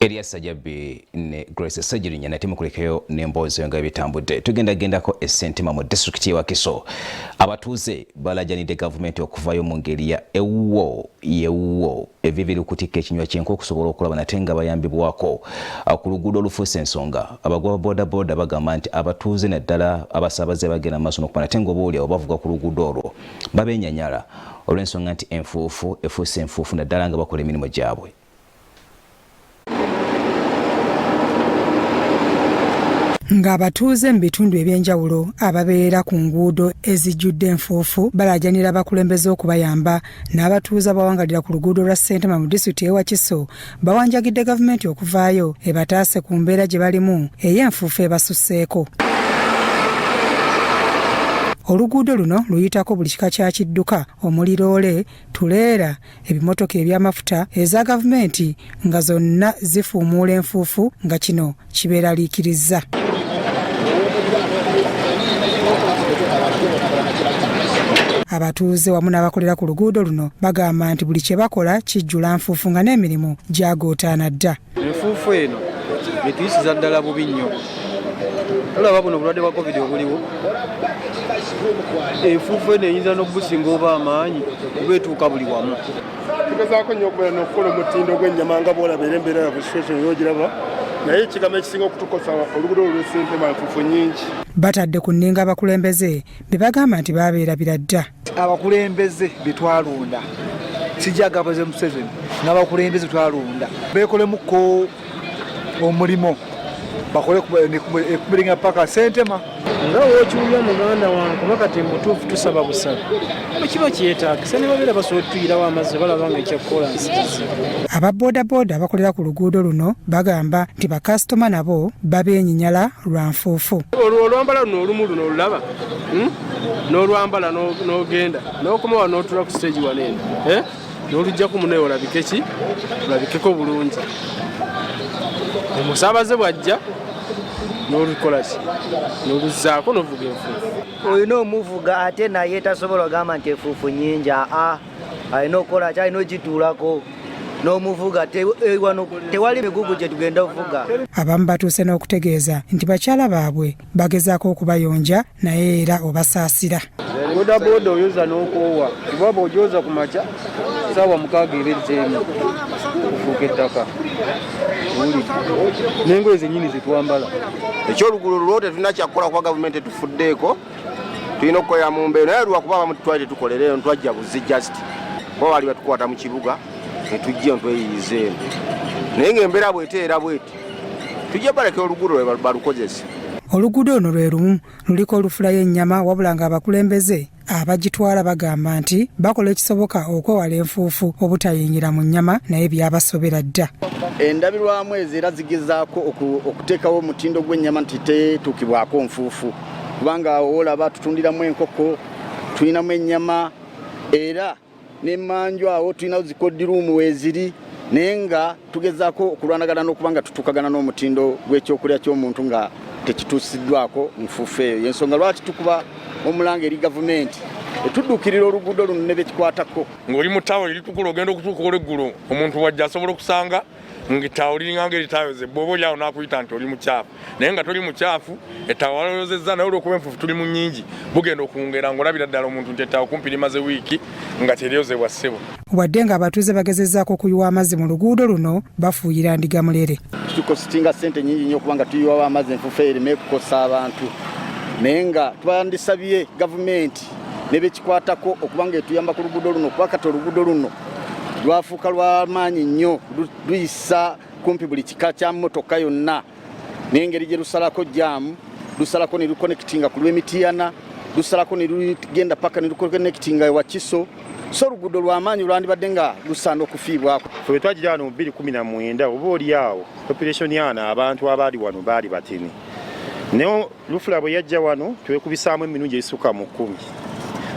Elias Sajabbi ne Grace Ssegirinya nate mukulekeyo n'emboozi nga bitambudde. Tugenda gendako e Sentema mu disitulikiti y'e Wakiso. Abatuuze balajanidde gavumenti okuvayo mu ngeri ya ewuwo yewuwo evivi likutikka ekinywa ky'enku okusobola okulaba nate nga bayambibwako ku luguudo olufuuse ensonga. Abagwa ba bodaboda bagamba nti abatuuze naddala abasaabaze bagenda maaso n'okuba nate nga oba oliawo bavuga ku luguudo olwo babenyanyala olw'ensonga nti enfuufu efuuse enfuufu naddala nga bakola emirimu gyabwe. Ng'abatuuze mu bitundu eby'enjawulo ababeera ku nguudo ezijjudde enfuufu balaajanira abakulembeze okubayamba, n'abatuuze abawangalira ku luguudo lwa Ssentema mu disitulikiti y'e Wakiso bawanjagidde gavumenti okuvaayo ebataase ku mbeera gye balimu ey'enfuufu ebasusseeko. Oluguudo luno luyitako buli kika kya kidduka omuli loole, tuleera, ebimotoka eby'amafuta, eza gavumenti nga zonna zifuumuula enfuufu nga kino kibeeraliikirizza. Abatuuze wamu n'abakolera ku luguudo luno bagamba nti buli kye bakola kijjula nfuufu nga n'emirimu gyagootaana dda. Enfuufu eno etuyisiza ddala bubi nnyo. Olaba buno obulwadde bwa covid obuliwo, enfuufu eno eyinza n'okubusinga oba amaanyi kuba etuuka buli wamu. Tugezaako nnyo okubeera n'okukola omutindo gw'ennyama nga bw'olaba era embeera ya situation y'ogiraba, naye ekigambo ekisinga okutukosa oluguudo olwo lw'essentema nfuufu nnyingi. Batadde ku nninga abakulembeze be bagamba nti baabeerabira dda. Abakulembeze be twalonda, sijja gamba Museveni, n'abakulembeze twalonda beekolemuko omulimo, bakole ekubiringa paka Sentema. Nga wokiwulira muganda wange, kuba kati mutuufu tusaba busabe bwe kiba kyetaagisa ne babeera basobola otuyirawo amazzi balaba nga ekyakukola nsikizi. Aba bodaboda abakolera ku luguudo luno bagamba nti bakasitoma nabo babeenyinyala lwa nfuufu. Olwo olwambala luno olumu luno olulaba, N'olwambala n'ogenda n'okoma wano n'otuula ku siteegi wano eno, N'oluggyako munaye olabike ki? Olabikeko bulungi. Omusaabaze bw'ajja n'olukola ki? N'oluzzaako n'ovuga enfuufu. Olina omuvuga ate naye tasobola kugamba nti enfuufu nnyingi, aa alina okukola ki? Alina ogituulako n'omuvuga. Wano tewali migugu gye tugenda okuvuga. Abamu batuuse n'okutegeeza nti bakyala baabwe bagezaako okubayonja naye era obasaasira. Bodaboda oyoza n'okoowa kuba bw'ogyoza ku makya ssaawa 6 eba ezzeemu okufuuka ettaka, owulidde, n'engoye zennyini ze twambala. Eky'oluguudo lwo tetulina kyakukola kuba gavumenti etufuddeeko, tulina okukolera mu mbeera, naye lwakuba abamu tutwali tetukolera eno, twajja buzi just kuba baali batukwata mu kibuga ne tujja eno tweyiyiza eno, naye ng'embeera bw'eteera bweti tujja baleka oluguudo lwe balukozese. Oluguudo luno lwe lumu luliko olufula y'ennyama wabula ng'abakulembeze abagitwala bagamba nti bakola ekisoboka okwewala enfuufu obutayingira mu nnyama naye byabasobera dda. Endabirwamu ezo era zigezaako okuteekawo omutindo gw'ennyama nti tetuukibwako nfuufu, kubanga olaba tutundiramu enkoko, tulinamu ennyama era n'emmanju awo tulinawo zikodiruumu weeziri, naye nga tugezaako okulwanagana n'okuba nga tutuukagana n'omutindo gw'ekyokulya ky'omuntu nga tekituusiddwako nfuufu. Eyo y'ensonga lwaki tukuba omulanga eri gavumenti etudduukirira oluguudo luno ne bekikwatako. Ng'oli mu ttaawo eritukula ogenda okutuuka olweggulo, omuntu wajja asobola okusanga ng'ettaawo liringa ng'eritayoze, bw'oba oli awo n'akuyita nti oli mukyafu, naye nga toli mukyafu, ettaawo walozezza, naye olw'okuba enfuufu tuli mu nnyingi bugenda okuwungeera ng'olabira ddala omuntu nti ettaawo kumpi limaze wiiki nga teryozebwa ssebo. Wadde ng'abatuuze bagezezzaako okuyiwa amazzi mu luguudo luno, bafuuyira ndiga mulere. Tukositinga ssente nnyingi nnyo okuba nga tuyiwawo amazzi enfuufu ereme kukosa abantu, naye nga twandisabye gavumenti ne bekikwatako okuba nga etuyamba ku luguudo luno, kuba kati oluguudo luno lwafuuka lw'amaanyi nnyo, luyisa kumpi buli kika kya mmotoka yonna, n'engeri gye lusalako jaamu, lusalako ne lukonekitinga ku lw'emitiyana, lusalako ne lugenda paka ne lukonekitinga ewa Kiso. So oluguudo lw'amaanyi lwandibadde nga lusaana okufiibwako. Ffe bwe twagira wano mu 2019 oba oli awo population y'ano abantu abaali wano baali batini, naye lufula bwe yajja wano twekubisaamu emirundi esukka mu 10.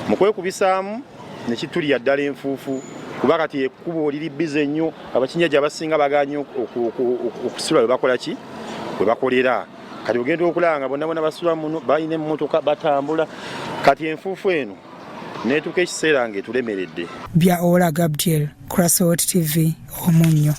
Mu kwekubisaamu ne kitulya ddala enfuufu, kuba kati ekkubo liri bize nnyo, abakinyaji abasinga bagaanye okusula we bakola ki, we bakolera. Kati ogenda okulaba nga bonna bonna basula muno, balina emmotoka batambula, kati enfuufu eno neetuuka ekiseera ng'etulemeredde. Bya Ola Gabriel, Crasot TV, Omunnyo.